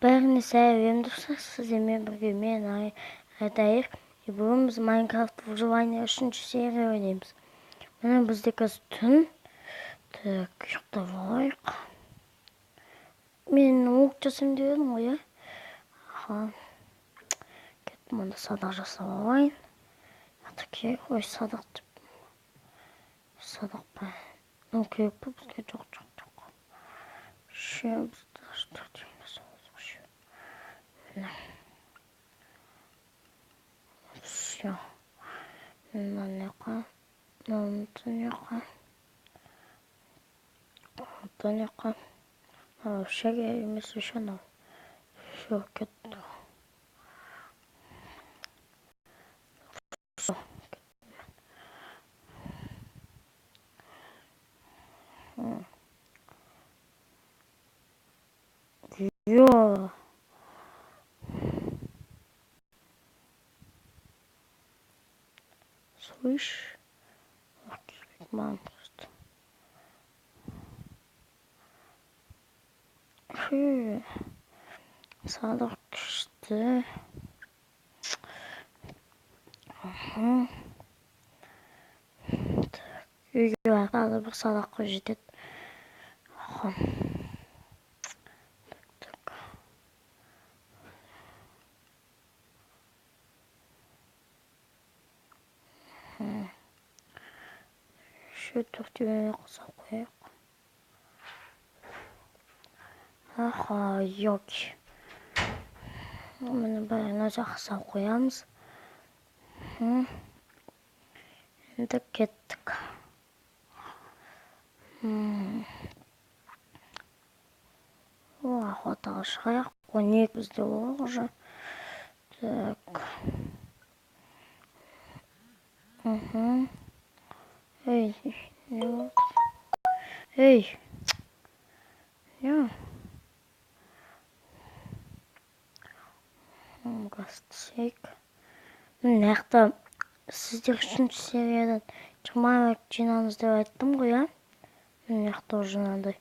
Бәріне сәлем, достар, сіздермен бірге мен Айдайыр. Бүгін біз Майнкрафт выживание 3-ші серия ойнаймыз. Міне бізде қазір түн. Так, ұйықтап алайық. Мен лук жасайын деп едім ғой, иә? Аха. Кеттім, онда садақ жасап алайын. Ата керек ой, садақ деп. Садақ па? Ну, керек па бізге? Жоқ, жоқ, жоқ. Ше, все. Мына жаққа, мына жаққа, мына жаққа. Вообще емес, еще мынау. Все, кетті. Все, кеттім. Слышь, мам просто. Садақ күшті. Үйге барады, бір садаққа жетеді. Так, так. Еще төртеуіне қоса қояйық. Аха, йоки. Міне бәріне жақсы қоямыз. Енді кеттік. О, охотаға шығайық. 12 бізде ол уже. Так. Эй, не болды? Эй. Не? Газ түсейік. Мына жақта сіздер 3-ші сериядан 20 лайк жинаңыз деп айттым ғой, иә? Мына жақта уже мынандай.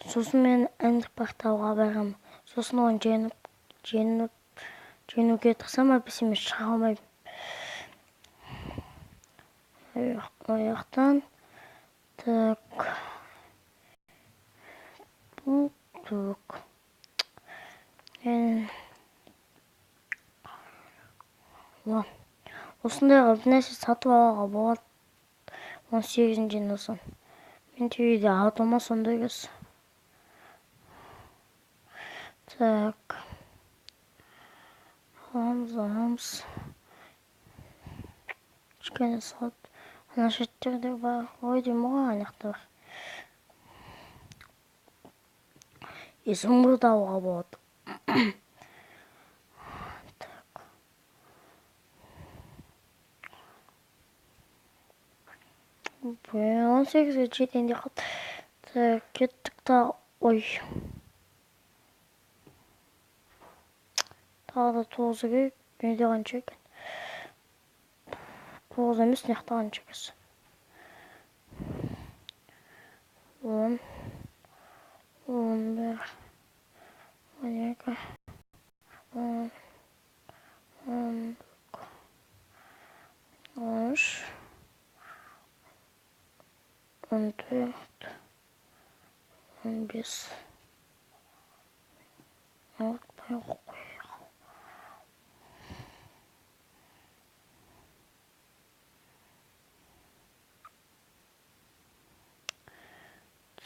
Сосын мен Эндер порталға барамын. Сосын оны жеңуге тырысамын, әйтпесе мен шыға алмаймын. Аяқтан. Так. Бұл так. Осындай бір нәрсе сатып алуға болады. 18-ші жинасам. Мен үйде атома сондай кез. Так. Аламыз, аламыз. Кішкене сат. Ана шеттерде бар. Ой, деймін ғой, ана жақта бар. Изумруд алуға болады. Так. 18-ге жетейін деп қалды. Так, кеттік та. Ой. Тағы да 9 керек. Менде қанша екен? 9 емес, мына жақта қанша екен? 10, 11, 12, 10, 11, 13, 14, 15.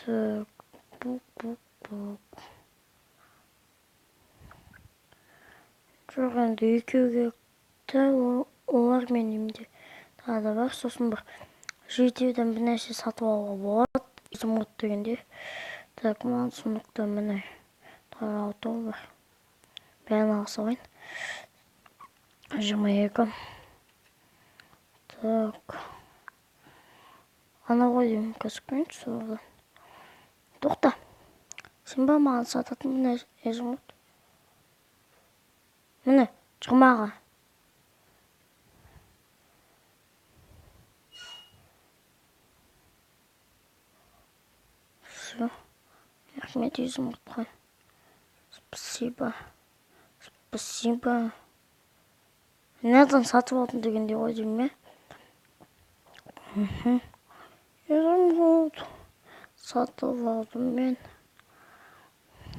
Так, бук, бук, бук. Жоқ, енді екеу керек те, олар мен емде тағы да бар. Сосын бір жетеуден бір нәрсе сатып алуға болады. Изумруд дегенде. Так, маған сундукта міне тағы алтау бар. Бәрін ала салайын. 22. Так. Ана ғой деймін, қазір көрейінші солардан. Тоқта. Сен ба маған сататын міне изумруд? Міне, 20-ға. Все. Рахмет изумрудқа. Спасибо. Спасибо. Недан сатып алдым дегенде ғой деймін, иә? Изумруд сатып алдым мен.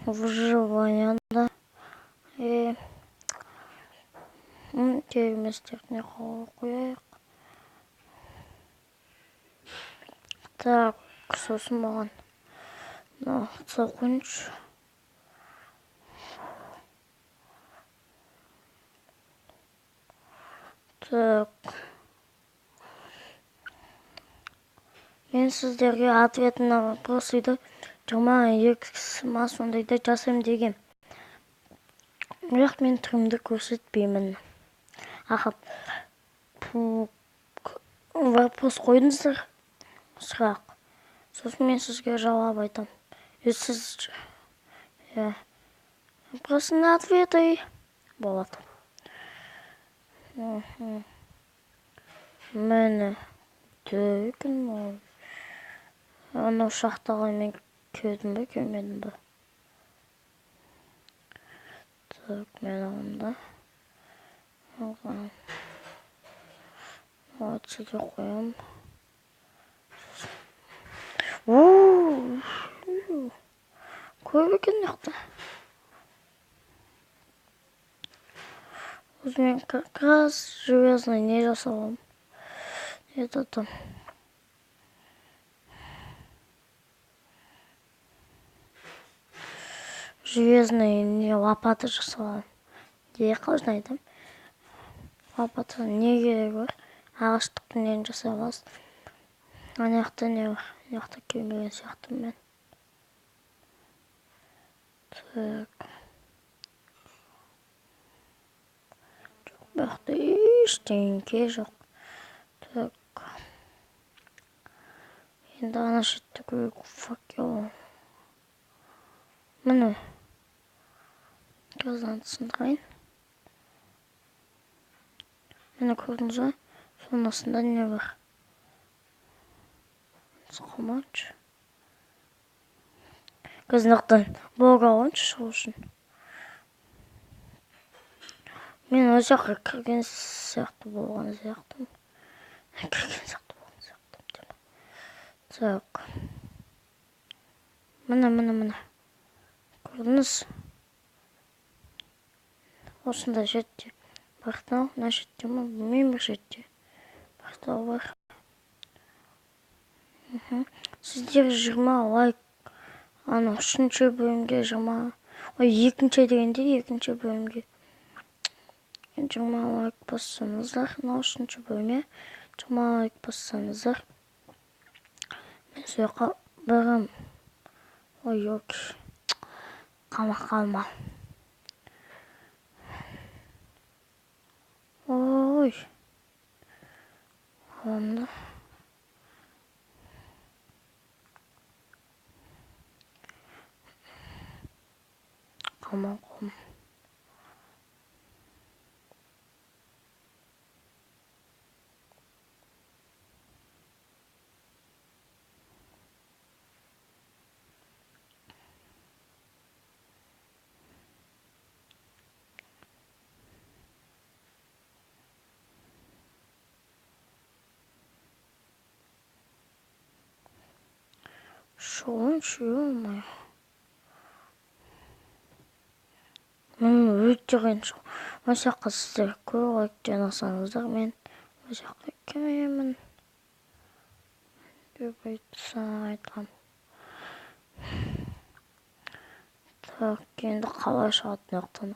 Выживанияда. Керек еместеріне қояйық. Так, сосын маған мынау қойыңызшы. Так. Мен сіздерге ответ на вопросыды 22 ма сондайда жасаймын деген. Бірақ мен түрімді көрсетпеймін. Аха. Вопрос қойдыңыздар. Сұрақ. Сосын мен сізге жауап айтамын. Сіз вопросы на ответы болады. Міне екен. Анау шахтаға мен келдім бе, келмедім бе? Так, мен аламын да. Отсюда қоямын. Көп екен мына. Өзіме как раз железный не жасап. Это там. Железный не лопата жасап. Де қалжың айтамын. Лопата не керек бар? Ағаштық нені жасай аласыз. Ана жақта не бар? Ана жақта келмеген сияқтымын мен. Так. Жоқ, бұл жақта ештеңке жоқ. Так. Енді ана шетте көрейік. Факел. Міне. Қазан сындырайын. Міне көрдіңіз ба? Соның астында не бар? Қалмайыншы. Қазір мынақтан блок алайыншы шығу үшін. Мен ол жаққа кірген сияқты болған сияқтымын. Кірген сияқты болған сияқтымын. Так. Міне, міне, міне. Көрдіңіз? Осындай жерде. Бақтау, мына жерде ма? Білмеймін, бір жерде. Бақтау бар. Сіздер 20 лайк, ана үшінші бөлімге 20, ой, екінші дегенде екінші бөлімге 20 лайк бассаңыздар, мына үшінші бөлімге 20 лайк бассаңыздар, мен сол жаққа барамын. Ой, ок. Қалма, қалма. Ой. Аламын да. Қалма, қалма. Шығайыншы, ё-моё. Мен өте қиын шығу. Осы жаққа сіздер көп лайк жинасаңыздар, мен осы жаққа келемін деп айтқам. Так, енді қалай шығады мына жақтан?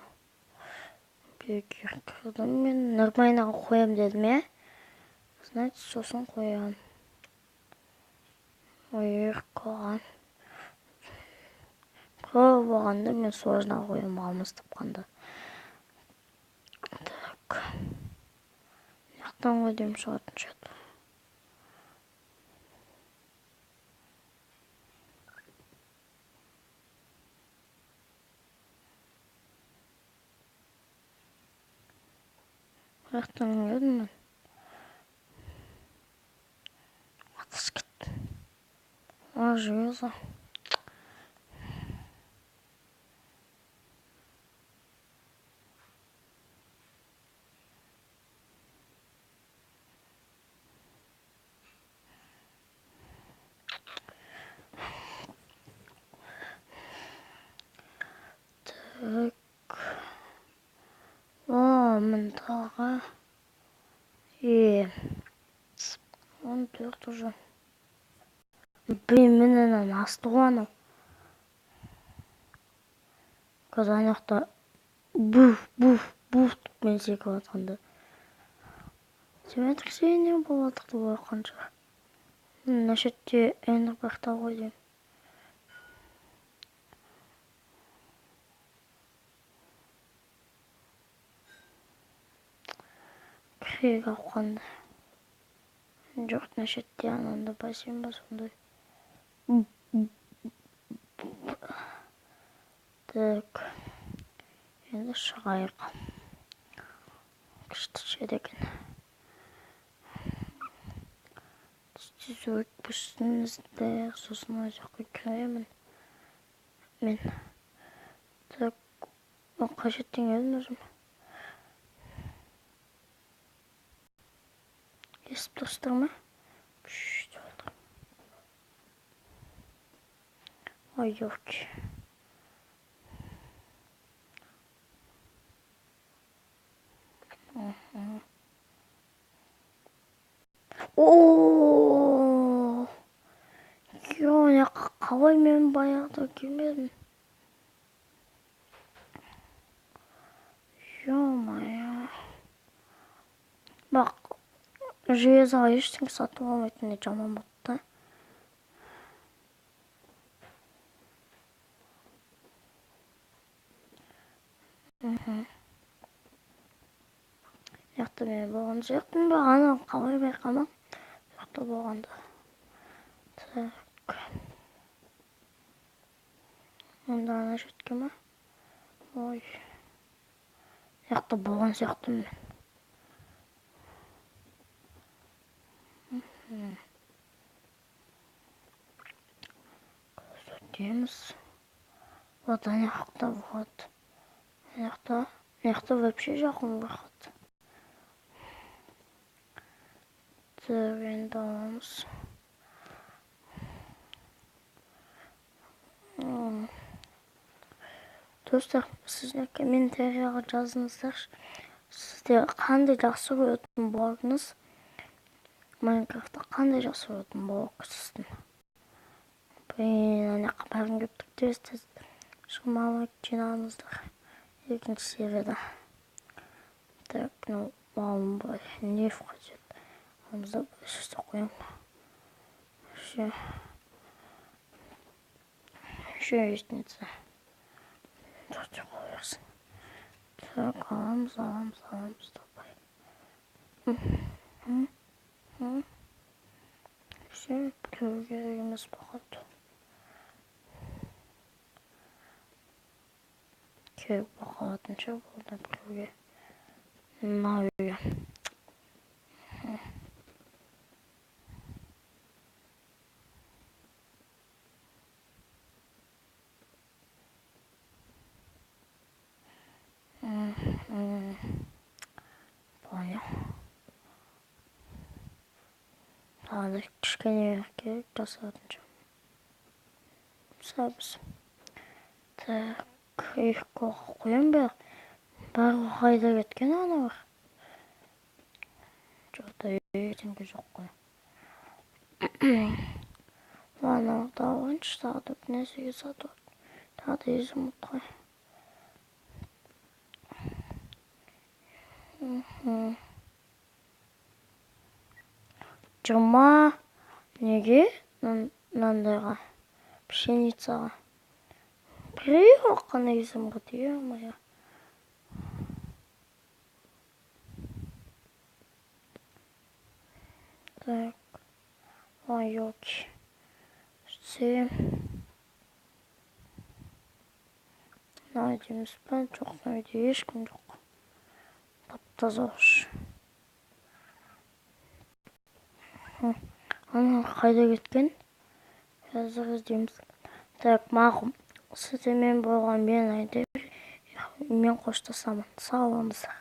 Бекер кірдім мен. Нормально қоям дедім, иә? Значит, сосын қоям. Ой, қалған. Көп болғанда мен сложно қоямын алмас тапқанда. Так. Мына жақтан ғой деймін шығатын шығады. Мына жақтан келдім мен. Атыс кетті. А, железо. Так. О, міне тағы. 14 уже. Блин, міне мынаны асты ғой анау. Қазір ана жақта буф, буф, буф мен секіріп жатқанда. Землетрясение болып жатыр деп ойлаған шығар. Мына шетте эндер ғой деймін. Кірек алқанды. Жоқ, мына шетте ананда бассейн ба сондай. Так. Енді шығайық. Күшті жер екен. Тез өтпесіңіздер, сосын ол жаққа кіремін. Мен. Так, қай жеттен келдім өзім? Естіп тұрсыздар ма? Пш, деп жатыр. Ой, ёлки. О, ё, қалай мен баяғыда келмедім? Ё-моё. Бақ, железоға ештеңе сатып алмайтын жаман болды да. Жақта мен болған жоқпын ба? Ана қалай байқамам? Жақта болғанда. Так. Онда ана жетке ма? Ой. Жақта болған сияқтымын мен. Өтеміз. Вот ана жақта вот. Ана жақта вообще жақын выход. Так, енді аламыз. Достар, сіздер комментарияға жазыңыздаршы. Сіздер қандай жақсы көретін блогыңыз? Майнкрафтта қандай жақсы көретін блог сіздің? Блин, ана жаққа барғым келіп тұр. Тез тез 20 лайк жинаңыздар. Екінші серияда. Так, мынау малым бар. Не қажет. Аламыз да істеп қоямын. Все. Еще лестница. Төртте қоя берсін. Так, аламыз, аламыз, аламыз, давай. Все, біреу керек емес походу. Керек болып қалатын шығар бұл да біреуге. Мынау үйге. Понял. Тағы да кішкене керек жасатын шығар. Сәбіз. Так, екі қолға қоямын бәрі. Бәрі қайда кеткен аналар? Жоқ-та, ештеңе жоқ қой. Анау да алайыншы, тағы да бір нәрсеге сатып алып. Тағы да изумруд қой. 20 неге мынандайға? Пшеницаға. Біреу ақ қана изумруд, ё-моё. Так. Ой, ёлки. Сөйтсе. Мынау үйде емес пе? Жоқ, мынау үйде ешкім жоқ. Тап-таза уж. Ана қайда кеткен? Қазір іздейміз. Так, мақұл. Сіздермен болған мен Айдер. Мен қоштасамын. Сау болыңыздар.